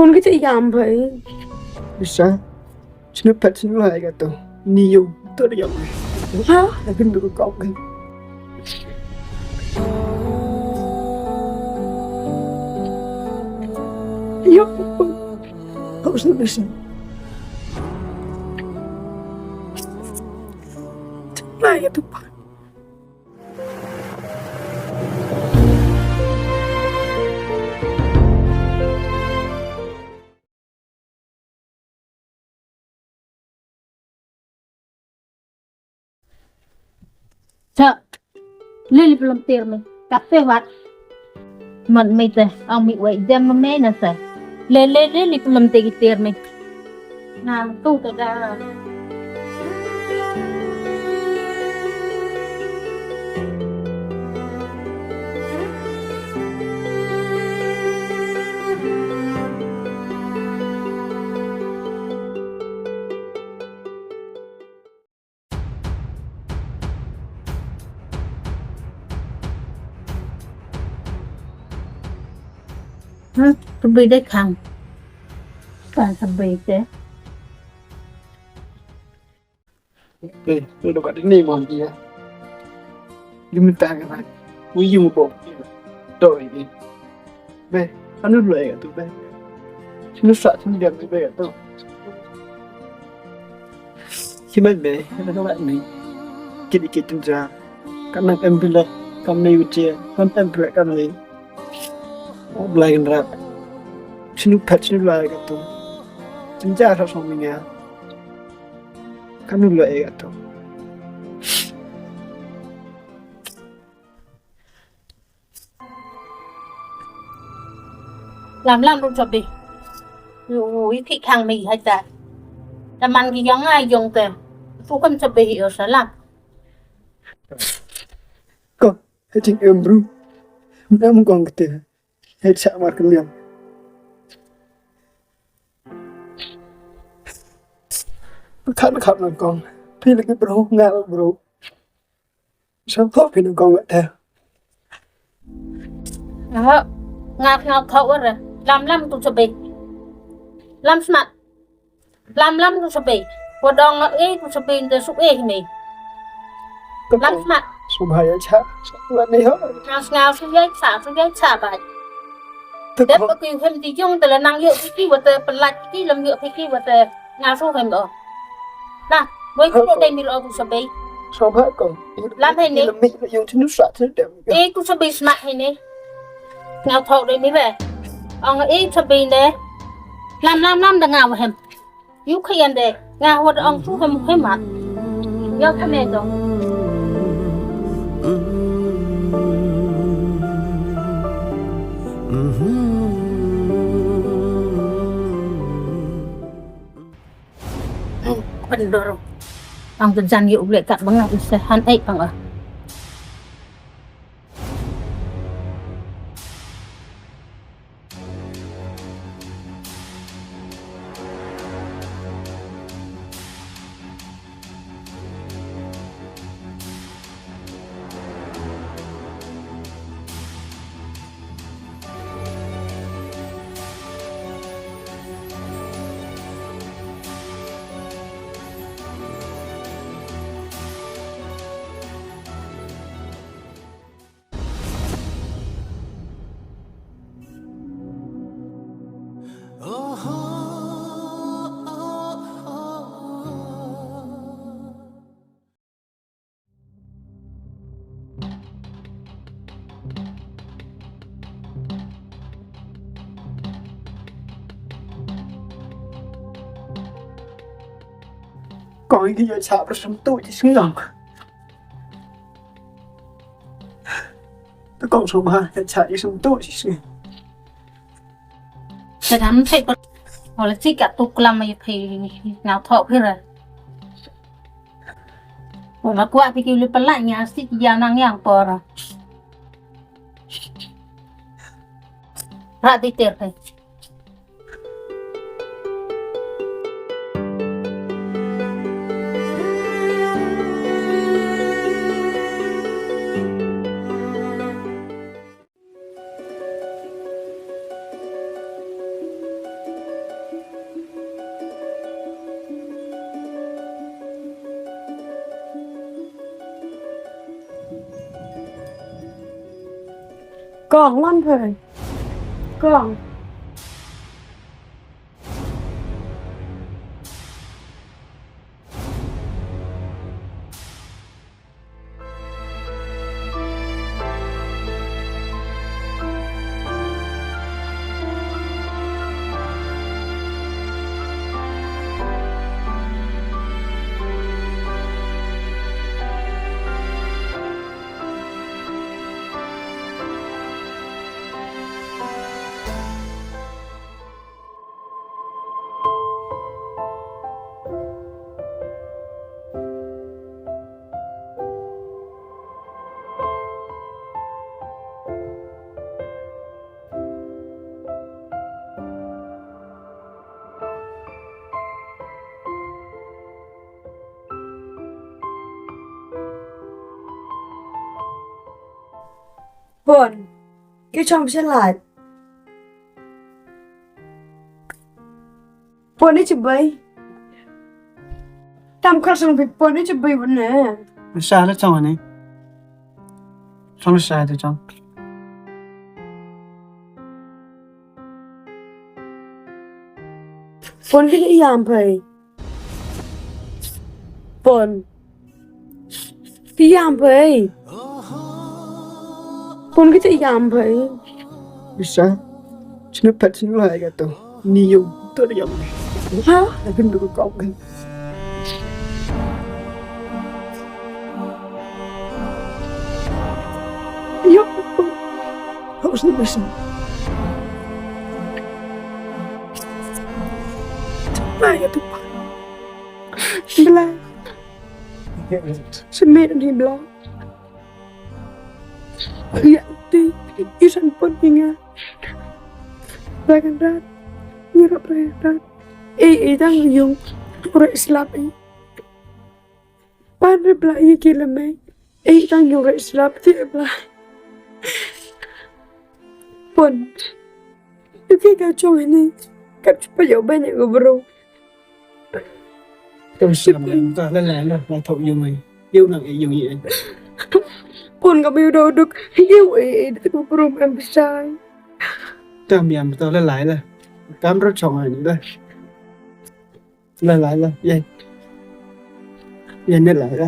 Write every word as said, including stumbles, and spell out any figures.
Kon ki te yam bhai. Bisa. Sinu pet sinu lai ka tu. Ni yung. Tu da yam. Ha? Lakin du ko ka. Yo. Kau sinu bisa. Lai ka tu pa. Cha, lili pelem tir mi, kape wat. Man mi te, ang mi wai jam me na sa. Le, le, lili pelem tir mi. Na, tu te da. Ha, sabi de khang. Kan sabi te. Be, tu da ka ni mo dia. Yu mi ta ka. Wi yu mo bo. Do i. Be, anu lo e tu be. Sinu sa sinu dia be tu. Ki man be, na ka wat ni. Ki di ki tu ja. Ka nang em bi le, ka me u je, ka em bi le ka me. O Blai Kynrad. Sinu pet sinu lai ka tu. Chin ja sa song mi nga. Ka nu lo e ka tu. Lam lam ru chabi. U, u, i phi khang mi hai ta. Ta man ki yong ai yong te. Fu kam chabi hi o sa lam. Ko, he ching em ru. Nam kong kete. He cha mar kemiam. Khat khat nam kong. Phi lagi bro, nga bro. Sa ko phi nam kong te. Nga, nga, nga thok wara. Lam lam tu chabi. Lam smat. Lam lam tu chabi. Ko dong e tu chabi te su e ni. Lam smat. Su bha ya cha. Sa ni ho. Nga, nga su ya cha, su ya cha ba. Dep ko ki hem di jong te la nang yo ki wa te pelat ki lam yo ki wa te nga su hem o. Na, wei ko te mi lo tu chabi. Sa ba ko. Lam he ni. Lam mi yung chinu sa te dem. E tu chabi smat he ni. Nga thok de mi be. Ong e chabi ne. Lam lam lam da nga wa hem. Yu khayan de, nga wat ong tu hem hem mat. Yo khane dong. Pandor. Ang kejan yu ule kat banga usahan ai pang ah. Kong ki ya cha prasam tu chi sngong. Tu kong so ma ya cha i sum tu chi sngong. Te dam thei pa. Wala chi ka tu klam ya phei ni. Nau thok phira. Wala kwa pi ki le pala nya si ya nang yang por. Ra di ter phei. Kong, wan phi. Kong. Pon, ki chong pisa lai. Pon ni chibai. Tam khar sung phi pon ni chibai wan ne. Sa la chong ni. Chong sa te chong. Pon ki yam phai. Pon. Ti yam phai. Pon ki ti yam phai. Bisa. Sini pet sini lah ya tu. Ni yung tu yam. Ha? Aku dulu kau kan. Yo. Harus ni bisa. Lah ya tu. Bla. Simi ni bla. Ya ti, isan pon inga. Ragan rat. Ni rap ragan rat. Eh, eh, dang yung. Ure slap eh. Pan re bla ye ki le mei. Eh, tang yung re slap ti bla. Pon. Yu ki ka chong ni. Kap chupa yo ba ni ko bro. Ka slap ni ta la la la la thok yung ni. Yung nang yung ye. Pon ka mi do duk. Yung eh eh ko bro em sai. Ta mi am ta la la la. Kam ro chong ni la. Lai lai la, ye. Ye ne lai la.